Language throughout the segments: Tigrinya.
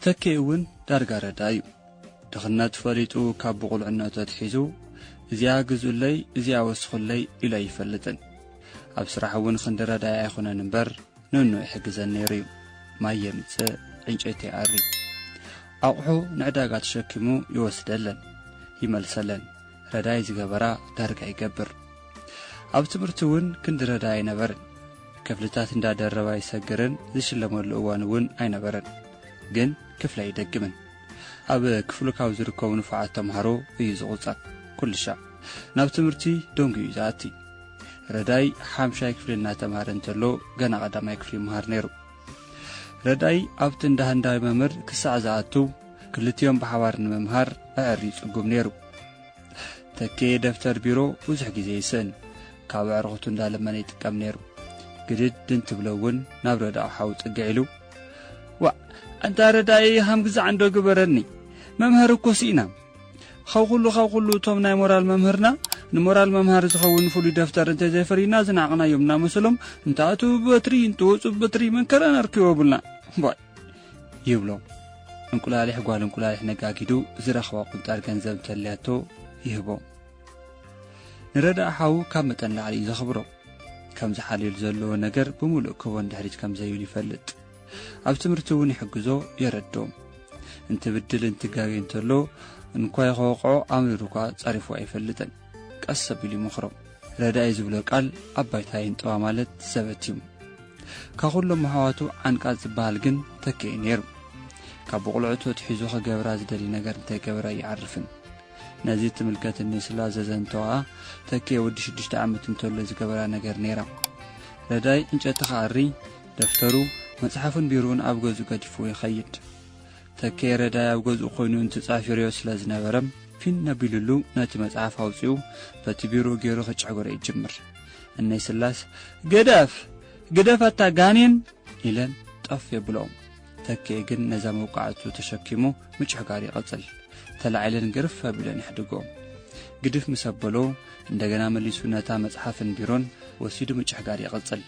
ተኬ እውን ዳርጋ ረዳ እዩ። ድኽነት ፈሊጡ ካብ ብቑልዕነቱ ኣትሒዙ፣ እዚኣ ግዙለይ፣ እዚኣ ወስኹለይ ኢሉ ኣይፈልጥን። ኣብ ስራሕ እውን ክንዲ ረዳይ ኣይኾነን እምበር፣ ንኑ ይሕግዘን ነይሩ እዩ። ማይ የምጽእ፣ ዕንጨይቲ ይኣሪ። ኣቑሑ ንዕዳጋ ተሸኪሙ ይወስደለን፣ ይመልሰለን። ረዳይ ዝገበራ ዳርጋ ይገብር። ኣብ ትምህርቲ እውን ክንዲ ረዳይ ኣይነበርን። ክፍልታት እንዳደረበ ኣይሰግርን፣ ዝሽለመሉ እዋን እውን ኣይነበረን። ግን ክፍሊ ኣይደግምን። ኣብ ክፍሉ ካብ ዝርከቡ ንፉዓት ተምሃሮ እዩ ዝቑጸር። ኩልሻ ናብ ትምህርቲ ደንጉዩ እዩ ዝኣቲ። ረዳይ ሓምሻይ ክፍሊ እናተምሃረ እንተሎ ገና ቀዳማይ ክፍሊ ይምሃር ነይሩ። ረዳይ ኣብቲ እንዳ ህንዳዊ መምህር ክሳዕ ዝኣቱ ክልቲኦም ብሓባር ንምምሃር ኣዐርዩ ጽጉም ነይሩ። ተኬ ደፍተር ቢሮ ብዙሕ ግዜ ይስእን፣ ካብ ኣዕሩኽቱ እንዳለመነ ይጥቀም ነይሩ። ግድድ እንትብሎ እውን ናብ ረዳኡ ሓው ጽግዕ ኢሉ፣ "ዋእ፣ ኣንታ ረዳኢ፣ ሃም ግዛዕ እንዶ ግበረኒ። መምሃሪ እኮ ስኢና። ካብ ኩሉ፣ ካብ ኩሉ እቶም ናይ ሞራል መምህርና፣ ንሞራል መምሃሪ ዝኸውን ፍሉይ ደፍተር እንተዘይፈርዩና ዝነዓቕናዮም እናመሰሎም፣ እንተኣትዉ ብበትሪ፣ እንትወጹ ብበትሪ፣ መንከራን ኣርክቦ የብልና። ባይ!" ይብሎ። እንቁላሊሕ ጓል እንቁላሊሕ ነጋጊዱ ዝረኽባ ቁንጣር ገንዘብ እንተልያቶ ይህቦ። ንረዳእ ሓዉ ካብ መጠን ላዕሊ እዩ ዘኽብሮ። ከም ዝሓልየሉ ዘለዎ ነገር ብምሉእ ክቦ ንድሕሪት ከም ዘይብል ይፈልጥ። ኣብ ትምህርቲ እውን ይሕግዞ፣ የረድኦ። እንትብድል እንትጋገ እንተሎ እንኳ ይኸወቕዖ ኣምሪሩ እኳ ጸሪፉ ኣይፈልጥን። ቀስ ኣቢሉ ይመኽሮ። ረዳኢ ዝብሎ ቃል ኣብ ባይታ ይንጠዋ ማለት ዘበት እዩ። ካብ ኩሎም ኣሕዋቱ ዓንቃጽ ዝበሃል ግን ተኬ እዩ ነይሩ። ካብ ብቑልዕቱ ኣትሒዙ ክገብራ ዝደሊ ነገር እንተይገበረ ኣይዓርፍን። ነዚ ትምልከት እኒ ስላዘዘ እንተወኣ ተኬ ወዲ ሽዱሽተ ዓመት እንተሎ ዝገበራ ነገር ነይራ። ረዳይ ዕንጨቲ ክኣሪ፣ ደፍተሩ፣ መጽሓፉን ቢሮኡን ኣብ ገዝኡ ገዲፍዎ ይኸይድ። ተኬ ረዳይ ኣብ ገዝኡ ኮይኑ እንትጻፍ ይሪኦ ስለ ዝነበረ፣ ፊን ነቢሉሉ ነቲ መጽሓፍ ኣውጺኡ በቲ ቢሮ ገይሩ ክጭሕግሮ ይጅምር። እነይ ስላስ፣ "ግደፍ! ግደፍ ኣታ ጋኔን!" ኢለን ጠፍ የብሎም። ተኬ ግን ነዛ መውቃዕቱ ተሸኪሙ ምጭሕጋር ይቐጽል። ተላዒለን ግርፍ ኣቢለን ይሕድጎ። ግድፍ ምስ ኣበሎ፣ እንደገና መሊሱ ነታ መጽሓፍን ቢሮን ወሲዱ ምጭሕጋር ይቐጽል።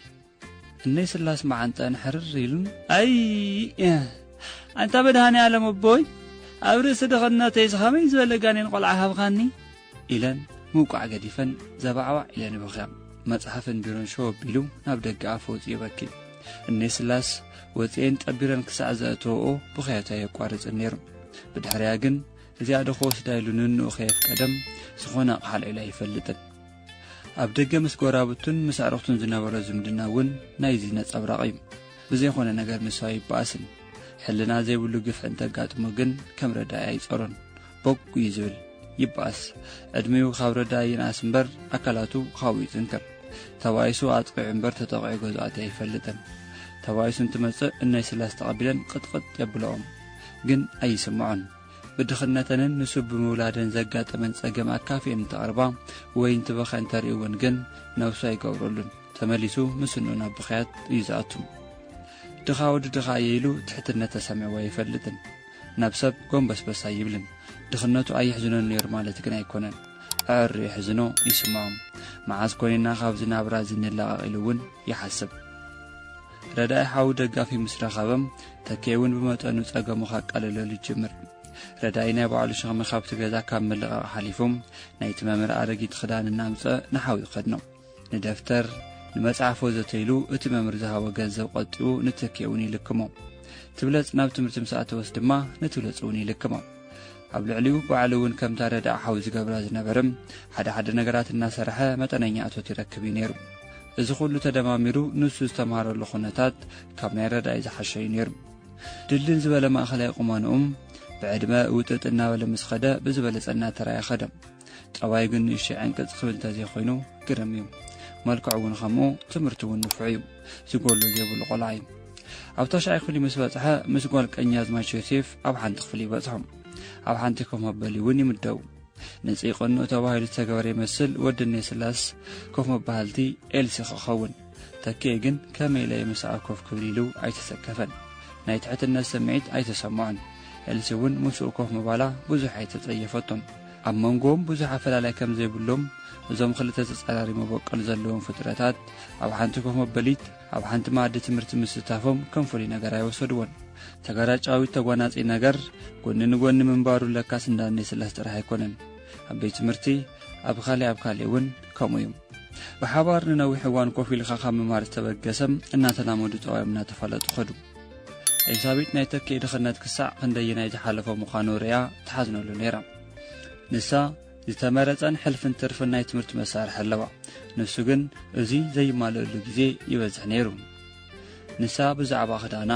እነይ ስላስ መዓንጠአን ሕርር ኢሉን፣ "ኣይ፣ ኣንታ መድሃኔ ዓለም ኣቦይ፣ ኣብ ርእሲ ድኽነተይስ ኸመይ ዝበለ ጋኔን ቆልዓ ሃብኻኒ?" ኢለን ምውቃዕ ገዲፈን ዘባዕባዕ ኢለን ይበኽያ። መጽሓፍን ቢሮን ሸው ኣቢሉ ናብ ደገ ኣፍ ወጺኡ ይበኪ። እነይ ስላስ ወጺኤን ጠቢረን ክሳዕ ዘእተወኦ ብኽያቱ ኣየቋርጽን ነይሩ። ብድሕሪኣ ግን እዚኣ ዶ ክወስዳ ኢሉ ንንኡ ከየፍቀደም ዝኾነ ኣቕሓ ኣልዒሉ ኣይፈልጥን። ኣብ ደገ ምስ ጎራብቱን ምስ ኣዕሩኽቱን ዝነበሮ ዝምድና እውን ናይዚ ነጸብራቕ እዩ። ብዘይኮነ ነገር ንሱ ኣይበኣስን። ሕልና ዘይብሉ ግፍዒ እንተጋጥሞ ግን ከም ረዳኢ ኣይጸሮን። ቦግ እዩ ዝብል። ይበኣስ። ዕድሚኡ ካብ ረዳኢ ይንኣስ እምበር ኣካላቱ ካብኡ ይጽንክር። ተባኢሱ ኣጥቂዑ እምበር ተጠቒዑ ገዝኡ ኣትዩ ኣይፈልጥን። ተባኢሱ እንትመጽእ እነይ ስላስ ተቐቢለን ቅጥቅጥ የብለኦም። ግን ኣይስምዖን። ብድኽነተንን ንሱ ብምውላደን ዘጋጠመን ጸገም ኣካፊኤን እንተቕርባ ወይ እንትበኽያ እንተርእይወን ግን ነብሱ ኣይገብረሉን። ተመሊሱ ምስንኡ ናብ ብኽያት እዩ ዝኣቱ። ድኻ ወዲ ድኻ እየ ኢሉ ትሕትነት ተሰሚዕዎ ኣይፈልጥን። ናብ ሰብ ጎንበስበስ ኣይብልን። ድኽነቱ ኣየሕዝኖን ነይሩ ማለት ግን ኣይኮነን። ኣዕርዩ የሕዝኖ፣ ይስምዖ። መዓስ ኮን ኢና ካብዚ ናብራ እዚ ንላቐቕ ኢሉ እውን ይሓስብ። ረዳኢ ሓዉ ደጋፊ ምስ ረኸበ፣ ተኬ እውን ብመጠኑ ጸገሙ ከቃልለሉ ይጅምር። ረዳኢ ናይ ባዕሉ ሸኽሚ ካብቲ ገዛ ካብ ምልቓቕ ሓሊፉ፣ ናይቲ መምህር ኣረጊት ክዳን እናምጸ ንሓዉ ይኸድኖ። ንደፍተር፣ ንመጽሓፍ ወዘተ ኢሉ እቲ መምህር ዝሃቦ ገንዘብ ቆጢቡ ንተኬ እውን ይልክሞ። ትብለጽ ናብ ትምህርቲ ምስ ኣተወስ ድማ ንትብለጽ እውን ይልክሞ። ኣብ ልዕሊኡ ባዕሉ እውን ከምታ ረዳእ ሓው ዝገብራ ዝነበረ ሓደ ሓደ ነገራት እናሰርሐ መጠነኛ እቶት ይረክብ እዩ ነይሩ። እዚ ኩሉ ተደማሚሩ ንሱ ዝተምሃረሉ ኩነታት ካብ ናይ ረዳኢ ዝሓሸ እዩ ነይሩ። ድልድል ዝበለ ማእኸላይ ቁመንኡም ብዕድመ ውጥጥ እናበለ ምስ ኸደ ብዝበለጸ እናተራየ ኸደ። ጠባዩ ግን ንእሽተይ ዕንቅጽ ክብል እንተዘይኮይኑ ግርም እዩ። መልክዑ እውን ከምኡ፣ ትምህርቲ እውን ንፉዕ እዩ። ዝጎሎ ዘይብሉ ቆልዓ እዩ። ኣብ ታሽዓይ ክፍሊ ምስ በጽሐ ምስ ጓል ቀኛዝማች ዮሴፍ ኣብ ሓንቲ ክፍሊ ይበጽሑ። ኣብ ሓንቲ ኮፍ መበሊ እውን ይምደቡ። ንጽይ ቅኑዕ ተባሂሉ ዝተገበረ ይመስል ወዲ እነይ ስላስ ኮፍ መባህልቲ ኤልሲ ክኸውን። ተኬ ግን ከመይ ኢለ ምስኣ ኮፍ ክብል ኢሉ ኣይተሰከፈን። ናይ ትሕትነት ስምዒት ኣይተሰምዖን። ኤልሲ እውን ምስኡ ኮፍ ምባላ ብዙሕ ኣይተጸየፈቶን። ኣብ መንጎኦም ብዙሕ ኣፈላላይ ከም ዘይብሎም እዞም ክልተ ተጻራሪ መበቆል ዘለዎም ፍጥረታት ኣብ ሓንቲ ኮፍ መበሊት ኣብ ሓንቲ መኣዲ ትምህርቲ ምስታፎም ከም ፍሉይ ነገር ኣይወሰድዎን። ተጋራጫዊት ተጓናጺ ነገር ጎኒ ንጎኒ ምንባሩ ለካስ እንዳኔ ስላስ ጥራሕ ኣይኮነን። ኣብ ቤት ትምህርቲ፣ ኣብ ካሊእ ኣብ ካሊእ እውን ከምኡ እዩ። ብሓባር ንነዊሕ እዋን ኮፍ ኢልካ ካብ ምማር ዝተበገሰ እናተላመዱ ጠባዮም እናተፋለጡ ኸዱ። ኤልሳቤጥ ናይ ተኪኤ ድኽነት ክሳዕ ክንደየናይ ዝሓለፎ ምዃኑ ርእያ ትሓዝነሉ ነይራ። ንሳ ዝተመረጸን ሕልፍን ትርፍን ናይ ትምህርቲ መሳርሒ ኣለዋ። ንሱ ግን እዚ ዘይማልእሉ ግዜ ይበዝሕ ነይሩ። ንሳ ብዛዕባ ክዳና፣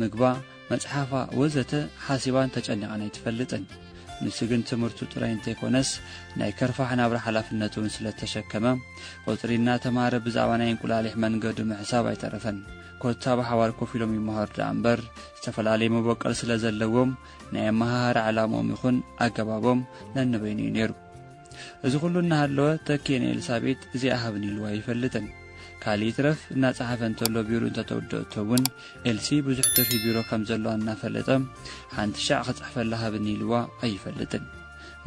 ምግባ፣ መጽሓፋ ወዘተ ሓሲባን ተጨኒቓን ኣይትፈልጥን። ንሱ ግን ትምህርቱ ጥራይ እንተይኮነስ ናይ ከርፋሕ ናብራ ሓላፍነት እውን ስለ እተሸከመ፣ ቁጽሪ እናተማሃረ ብዛዕባ ናይ እንቁላሊሕ መንገዱ ምሕሳብ ኣይተረፈን። ኮታ ብሓባር ኮፍ ኢሎም ይመሃሩ ደኣ እምበር፣ ዝተፈላለየ መበቆል ስለ ዘለዎም ናይ ኣመሃህራ ዕላምኦም ይኹን ኣገባቦም ነንበይኑ እዩ ነይሩ። እዚ ኩሉ እናሃለወ ተኪኤ ንኤልሳቤጥ እዚኣ ሃብኒ ኢልዋ ኣይፈልጥን። ካልእ ይትረፍ እናጸሓፈ እንተሎ ቢሩ እንተተወደኦቶ እውን ኤልሲ ብዙሕ ትርፊ ቢሮ ከም ዘለዋ እናፈለጠ ሓንቲ ሻዕ ክጽሕፈላ ሃብኒ ኢልዋ ኣይፈልጥን።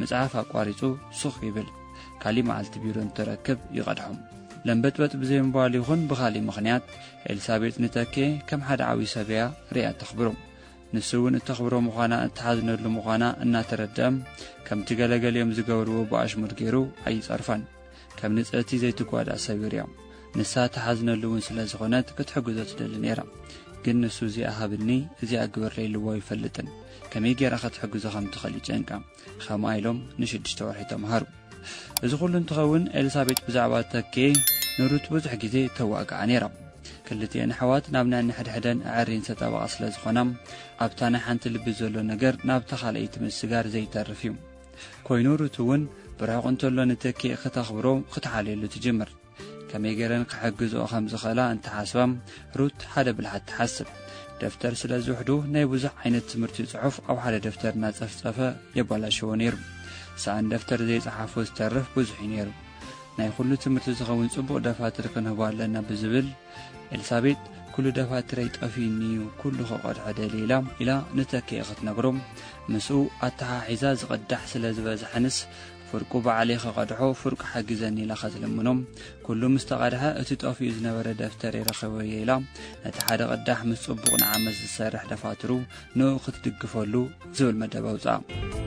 ምጽሓፍ ኣቋሪጹ ሱኽ ይብል። ካሊእ መዓልቲ ቢሮ እንትረክብ ይቐድሖም። ለምበጥበጥ ብዘይምባሉ ይኹን ብኻሊእ ምኽንያት ኤልሳቤጥ ንተኪኤ ከም ሓደ ዓብዪ ሰብ እያ ርእያ ተኽብሮ። ንሱ እውን እተኽብሮ ምዃና እትሓዝነሉ ምዃና እናተረድአ ከምቲ ገለገሊኦም ዝገብርዎ ብኣሽሙር ገይሩ ኣይጸርፋን። ከም ንጽህቲ ዘይትጓዳእ ሰብ ይርእዮ። ንሳ ትሓዝነሉ እውን ስለ ዝኾነት ክትሕግዞ ትደሊ ነይራ። ግን ንሱ እዚኣ ሃብኒ እዚኣ ግበረለይ ኢልዎ ኣይፈልጥን። ከመይ ገይራ ክትሕግዞ ከም ትኽእል ይጨንቃ። ኸምኣ ኢሎም ንሽዱሽተ ወርሒ ተምሃሩ። እዚ ኩሉ እንትኸውን ኤልሳቤጥ ብዛዕባ ተኬ ንሩት ብዙሕ ግዜ ተዋግዓ ነይራ። ክልቲኤን ኣሕዋት ናብ ናይ ነሕድሕደን ኣዐሪን ዝተጣበቓ ስለ ዝኾና ኣብታ ናይ ሓንቲ ልቢ ዘሎ ነገር ናብታ ካልኣይቲ ምስጋር ዘይተርፍ እዩ። ኮይኑ ሩት እውን ብርሑቕ እንተሎ ንተኬ ክተኽብሮ ክትሓልየሉ ትጅምር። ከመይ ገይረን ክሕግዝኦ ከም ዝኽእላ እንትሓስባ ሩት ሓደ ብልሓት ትሓስብ። ደፍተር ስለ ዝውሕዱ ናይ ብዙሕ ዓይነት ትምህርቲ ጽሑፍ ኣብ ሓደ ደፍተር እናጸፍጸፈ የባላሽዎ ነይሩ። ሰኣን ደፍተር ዘይጸሓፎ ዝተርፍ ብዙሕ እዩ ነይሩ። ናይ ኩሉ ትምህርቲ ዝኸውን ጽቡቕ ደፋትር ክንህቦ ኣለና ብዝብል ኤልሳቤጥ ኩሉ ደፋትረይ ጠፊኡኒ እዩ ኩሉ ክቐድሖ ደልየ ኢላ ኢላ ንተኬ ክትነግሮ ምስኡ ኣተሓሒዛ ዝቕዳሕ ስለ ዝበዝሐንስ ፍርቁ ባዕለይ ክቐድሖ ፍርቁ ሓግዘኒ ኢላ ክትልምኖ ኩሉ ምስ ተቐድሐ እቲ ጠፊኡ ዝነበረ ደፍተረይ ረኺበዮ ኢላ ነቲ ሓደ ቅዳሕ ምስ ጽቡቕ ንዓመት ዝሰርሕ ደፋትሩ ንኡ ክትድግፈሉ ዝብል መደብ ኣውጽኣ።